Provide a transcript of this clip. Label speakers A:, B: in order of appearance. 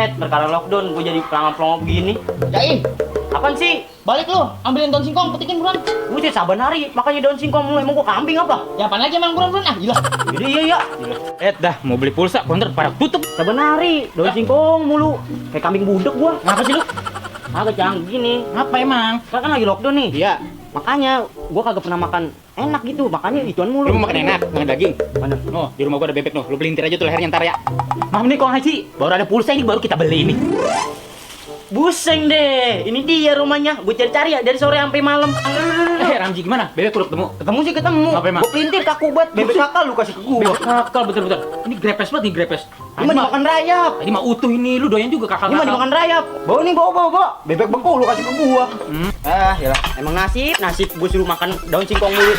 A: Et, perkara lockdown gue jadi pelangap-pelangap gini.
B: Jaim,
A: Apaan sih?
B: balik lu, ambilin daun singkong, petikin buruan.
A: Buset, saban hari, makanya daun singkong mulu. Emang gue kambing apa?
B: Ya apaan lagi emang buruan-buruan? Ah, gila.
A: Jadi iya.
C: Dah mau beli pulsa, konter pada tutup.
A: Saban hari, daun singkong mulu. Kayak kambing budak gua.
B: Ngapa sih lu?
A: Agak canggih nih.
B: Ngapa emang?
A: Sekarang kan lagi lockdown nih.
B: Iya.
A: Makanya gua kagak pernah makan enak gitu. Makanya ituan mulu.
C: Lu mau makan enak, makan daging.
A: Mana?
C: Oh, di rumah gua ada bebek noh. Lu pelintir aja tuh lehernya ntar ya.
A: Maaf nih Kong Haji, baru ada pulsa ini baru kita beli ini. Buseng deh, ini dia rumahnya. Gue cari-cari ya dari sore sampai malam.
C: Ramji gimana? Bebek udah ketemu.
A: Ketemu sih ketemu.
C: Apa emang?
A: Gue pelintir kaku banget. Bebek kakak lu kasih ke gua.
C: Bebek kakal betul-betul. Ini grepes banget nih grepes.
A: Ini mah dimakan rayap.
C: Tadi mah utuh ini, lu doyan juga kakak.
A: Ini mah dimakan rayap. Bawa nih, bawa. Bebek beku lu kasih ke gua. Ah, yalah. Emang nasib gue suruh makan daun singkong mulu.